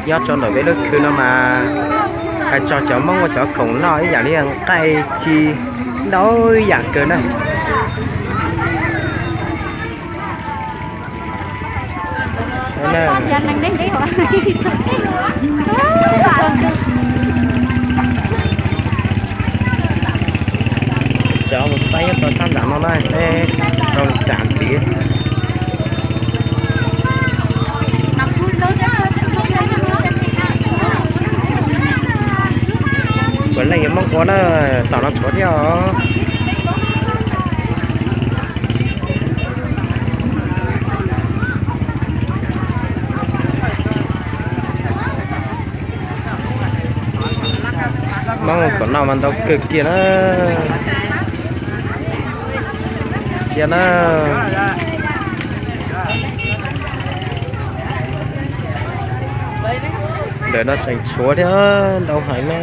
Nyob rau ntawm peb lub khw no mas hais txog cov Hmoob ua cov khoom noj ib yam li nqaij ci ntau yam kawg na. Cov mus faib nyob rau sab nram no na seb tau tsam ntxiv. Puav leej yog Hmoob ua na, tom no tshuav thiab os. Hmoob khoom noj mas ntau kawg kiag na. Cia na. Ntawm no tseem tshuav thiab ntau heev na.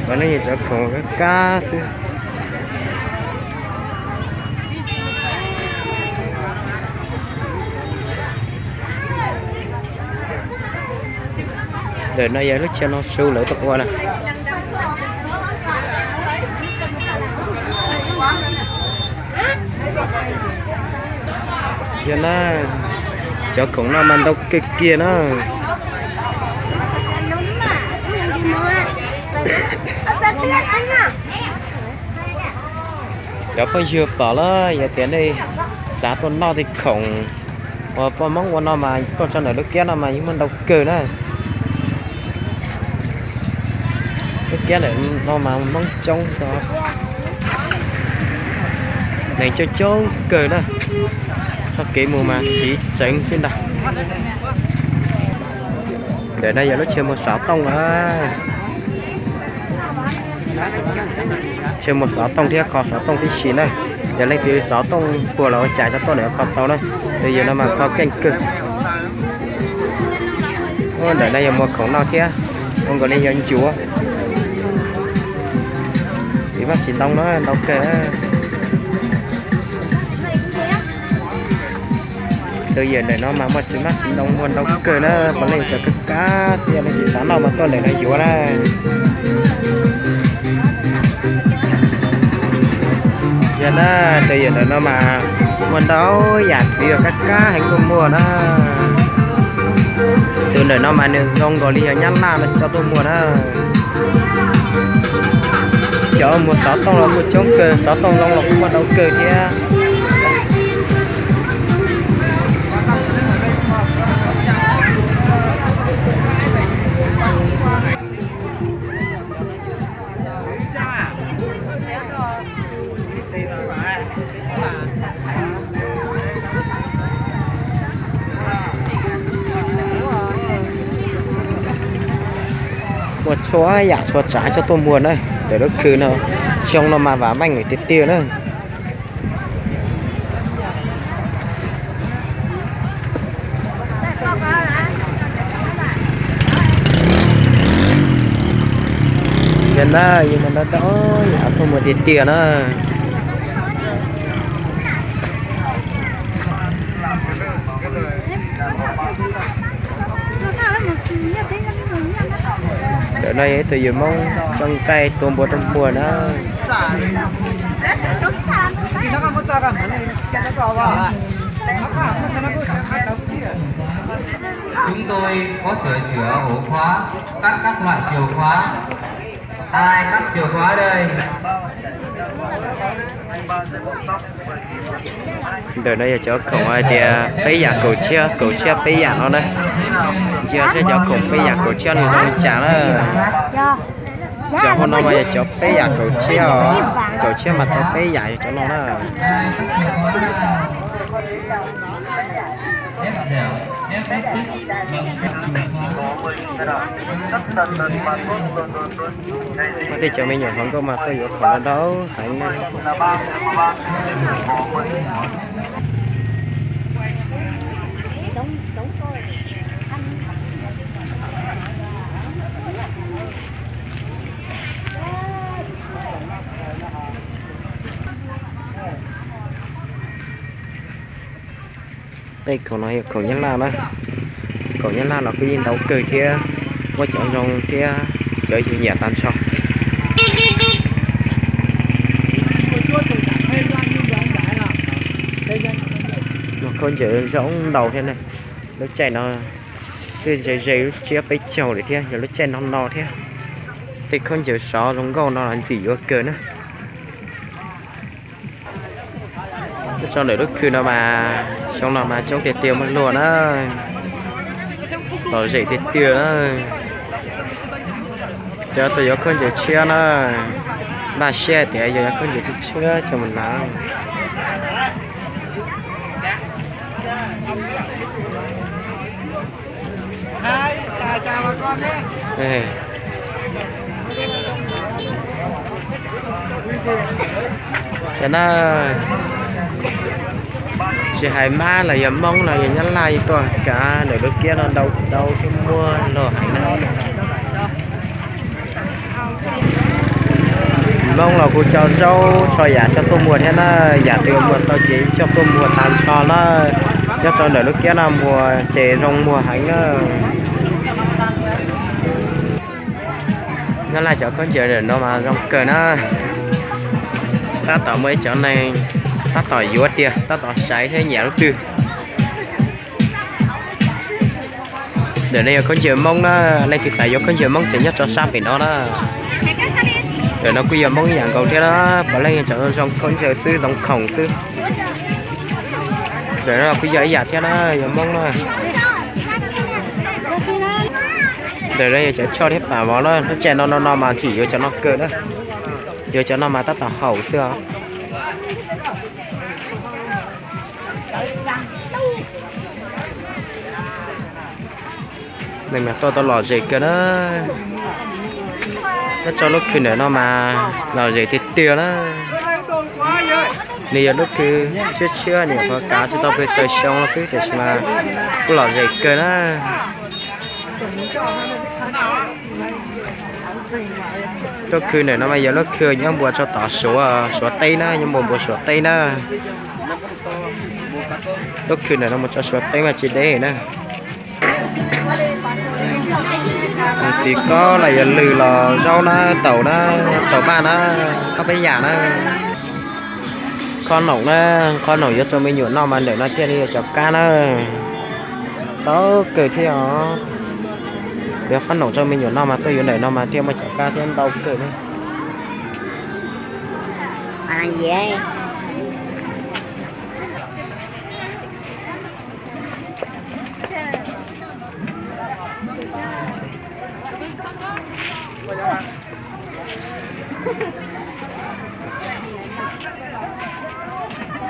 Puav leej yog cov khoom kab kab xwb. Ntawm no yog lub chaw no su lawv tuaj ua na. Yog na, cov khoom no mas ntau kawg kiag na. Cov phooj ywg pom lawm yog tias nej xav tuaj noj tej khoom uas poj Hmoob ua no mas tuaj txog ntawm lub kiab no mas yeej muaj ntau kawg na. Lub kiab ntawm no mas Hmoob coob, neeg coob coob kawg na. Txoj kev mus mas tsiv tseev xwb ntag. Ntawm no yog lub chaw muag xov tooj na. Chaw muag xov tooj thiab kho xov tooj tib si na. Yog leej twg xov tooj puas los ua cas tso tuaj ntawm no kho tau na. Tus yawg no mas kho keej kawg. Ntawm no yog muag khoom noj thiab, zoo nkaus li yog ncuav. Txiv mab txiv ntoo no ntau kawg. Tus yawg ntawm no mas muag txiv mab txiv ntoo muag ntau kawg na, puav leej cov kab kab xwb, yog leej twg xav noj mas tuaj ntawm no yuav na. Yog na, tus yawg ntawm no mas muag ntau yam txiv kab kab heev tuaj muag na. Tus ntawm no mas nws zoo nkaus li yog nyab laj no coj tuaj muag na. Cov muag xov tooj los kuj coob kawg, xov tooj zoo los kuj muaj ntau kawg thiab. Muaj txhua yam txhua tsav coj tuaj muag na. Ntawm lub khw no, xyoo no mas vam meej lawm tiag tiag na. Yog na, yog na, yam tuaj muag tiag tiag na. Ntawm no yog ib tug yawg Hmoob tsoo nqaij tua npua rau muag na. Chúng tôi có sửa chữa ổ khóa, cắt các loại chìa khóa. Ai cắt chìa khóa đây? Ntawm no yog cov khoom hais tias peb yam kaum tshiab, kaum tshiab peb yam no na. Ntsia seb cov khoom peb yam kaum tshiab nws zoo li cas na. Cov hauv no mas yog cov peb yam kaum tshiab os, kaum tshiab mas tau peb yam yog cov no na. Muaj tej cov me nyuam hluas nkauj mas tuaj yuav khoom no ntau heev na. Tej khoom no yog khoom nyab laj na. Khoom Nyab Laj los kuj yeej ntau kawg thiab, muaj cov zoo thiab cov yus nyiam tag nrho. Muaj khaub ncaws zoo ntau thiab ne. Lub caij no twb ze ze lub tsiab peb caug lawm thiab, yog lub caij no no thiab. Tej khaub ncaws sov zoo nkauj no los ntxim yuav kawg na. Nyob rau ntawm lub khw no mas xyoo no mas coob tiag tiag muaj luag na, lom zem tiag tiag na. Cov tuaj yuav khaub ncaws tshiab na, npaj siab tias yuav khaub ncaws tshiab tshiab coj mus hnav. Tsis hais Mab los yog Hmoob los yog Nyab Laj tuaj kav ntawm lub kiab no ntau ntau thiab muaj loj heev na. Hmoob los kuj tso zaub tso yam coj tuaj muag thiab na, yam twg muag tau ces coj tuaj muag tag nrho na. Nyob rau ntawm lub kiab no muag ces zoo muag heev na. Nyab Laj cov khaub ncaws ntawm no mas zoo kawg na. Tab tom muaj ib cov neeg tab tom yuav tiag, tab tom xaiv thiab nyiam lub twg. Ntawm no yog khaub ncaws Hmoob na, leej twg xav yuav khaub ncaws Hmoob ces nyob rau sab pem no na. Ntawm no kuj yog Hmoob ib yam nkaus thiab na, puav leej yog cov zoo khaub ncaws xwb, zoo khoom xwb. Ntawm no kuj yog ib yam thiab na, yog Hmoob na. Ntawm no yog cov choj thiab pam vov na, lub caij no no no mas tseem yuav cov no kawg na. Yuav cov no mas tab tom haum xwb os. Neeg mas tuaj tau lom zem kawg na. Nyob rau lub khw ntawm no mas lom zem tiag tiag na. Nws yog lub khw tshiab tshiab, nws nyuam qhuav kav tsis tau pes tsawg xyoo xwb tiam sis mas kuj lom zem kawg na. Lub khw ntawm no mas yog lub khw nyob npuas rau tom Suav, Suav teb na, nyob npuas npuas Suav teb na. Lub khw ntawm no mus rau Suav teb mas tsis deb na. Txiv kob los yog lws los zaub na, taum na, taum maj na, ob peb yam na. Khob noom na, khob noom yuav rau me nyuam noj mas ntawm no thiaj li yuav cov kab na. Tau kawg thiab os. Yuav khob noom rau me nyuam noj mas tuaj yuav ntawm no mas thiaj muaj cov kab thiab ntau kawg na.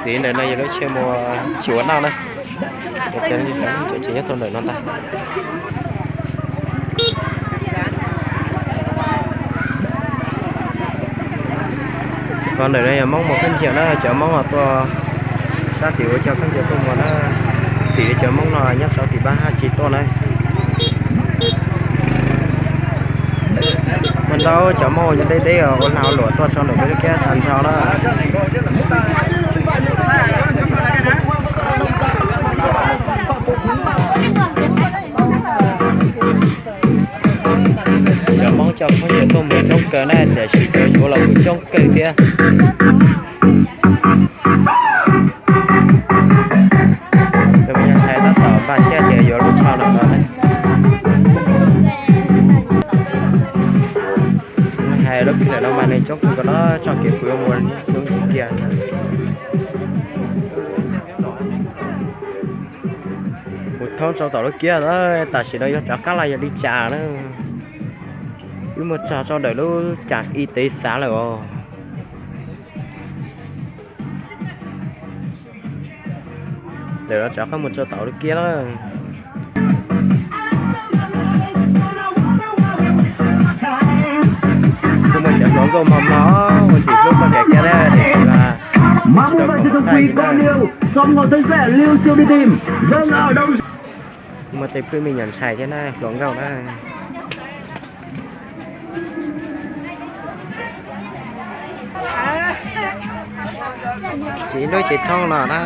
Tiv ntawm no yog lub chaw muag tsis ua noj na. Cov tsev nyob rau ntawm no ntag. Qhov ntawm no yog Hmoob muag khaub ncaws na, cov Hmoob los tuaj sab tim ua cov khaub ncaws tuaj muag na. Txim li cov Hmoob no nyob rau tim Pab Hab tsis tuaj na. Muaj ntau cov Hmoob nyob deb deb ua lag luam tuaj tso ntawm peb lub kiab tag nrho na. Cov Hmoob coj khaub ncaws tuaj muag coob kawg na, tiam sis cov yuav los kuj coob kawg thiab. Cov me nyuam ntxhais tab tom npaj siab tias yuav lub tsho no no ne. Hais lub khw ntawm no mas neeg coob kawg nkaus na, txoj kev kuv yuav mus xyoo tiag. Kuv thoob rau tom lub kiab na, tam sim no yuav rov qab los yog li cas na. Wb mus txog rau ntawm lub cam i tev xav lawm os. Lawm los rov qab mus rau tom lub kiab na. Kuj muaj cov hluas nkauj mos mos ua ntxim hlub txoj kev kiab na, tiam sis mas tsis tau khoom thaij na. Muaj tej phwj me nyuam ntxhais thiab na, hluas nkauj na. Tsis ib lub tsis thoob no na.